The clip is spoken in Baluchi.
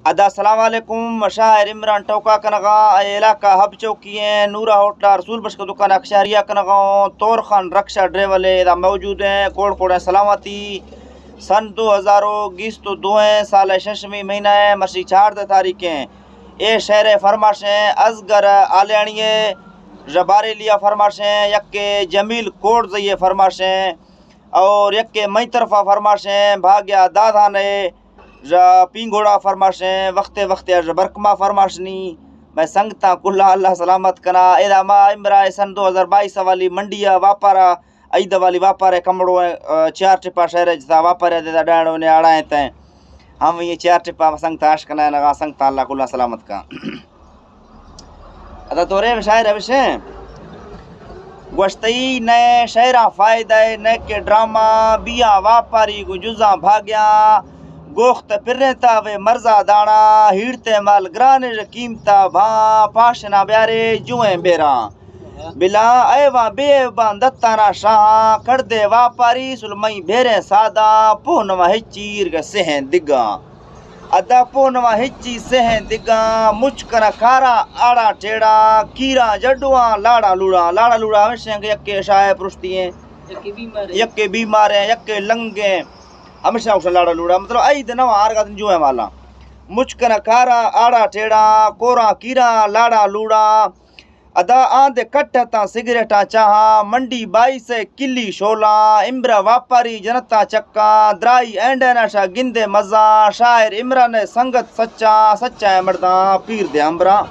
ادا السلام علیکم، شاعر عمران ٹوکا کنغا، اے علاقہ حب چوکی ہیں، نورا ہوٹل، رسول بخش کا دکان اکشاریا کنغا ہوں، طور خان رکشہ ڈرائیور ہے، ادا موجود ہیں، کوڑ کوڑ ہیں، سلامتی۔ سن دو ہزار و گیست و دو ہیں، سال ششمی مہینہ ہے، مرشی چاردہ تاریخ ہیں۔ اے شعر فرماش ہیں، ازگر آلیانی ہے، ربارے لیا فرماش ہیں، یک جمیل کوڑ زیے فرماش ہیں، اور یک مئی طرفا فرماش ہیں، بھاگیا دادھان ہے، را پینگھوڑا فرماش ہیں، وختے وختے اژ برکما فرماش نی۔ میں سنگتاں کلا اللہ سلامت کنا۔ ادا ما امرا سن دو ہزار بائیس والی منڈی ء واپارا، عید والی واپار ء کمڑو ء، آ، چیار ٹپا شہر ء جتا واپار ء دیتا ڈاڑو نے آڑا ہیں تیں۔ ہم یہ چیار ٹپا سنگتاں اش کنا نگا سنگتاں اللہ کلا سلامت کنا۔ ادا تورے شاعر ہمیشہ گوشتئی نئے شعراں فائدہ ہے، نئے کہ ڈرامہ بیاں واپاری گو جزاں بھاگیاں، گوخت پریں تا وے مرزا دانا، ہیڑتے مال گران قیمتا بھاں، پاشنا بیارے جوئیں بیراں۔ بلا ایواں بے ایوباں دتانا شاہاں، کڑدے واپاری سلمئی بھیریں ساداں، پوہ نواں ہچیر گسہیں دگاں۔ ادا پوہ نواں ہچی سہیں دگاں، مچ کنا کاراں آڑاں ٹیڑاں، کیراں جڈواں، لاڑاں لوڑاں۔ لاڑاں لوڑاں ہمیشہ کہ یکے شاہ پرشتی ہیں، یکے بیمار ہیں، یکے لنگ ہیں، ہمیشہ اس لاڑاں لوڑاں۔ مطلب، عید نواں آرگا دن جو ہیں والا۔ مچ کنا کاراں آڑاں ٹیڑاں، کوراں کیراں، لاڑاں لوڑاں۔ ادا آں دے کٹ اتاں سگریٹاں چاہاں، منڈی بائیس ء کلی شولاں، امرا واپاری جنتاں چکاں، درائی اینڈینا شا گندے مزاں، شاعر عمران ء سنگت سچاں، سچاں ء مرداں پیر دے امبراں۔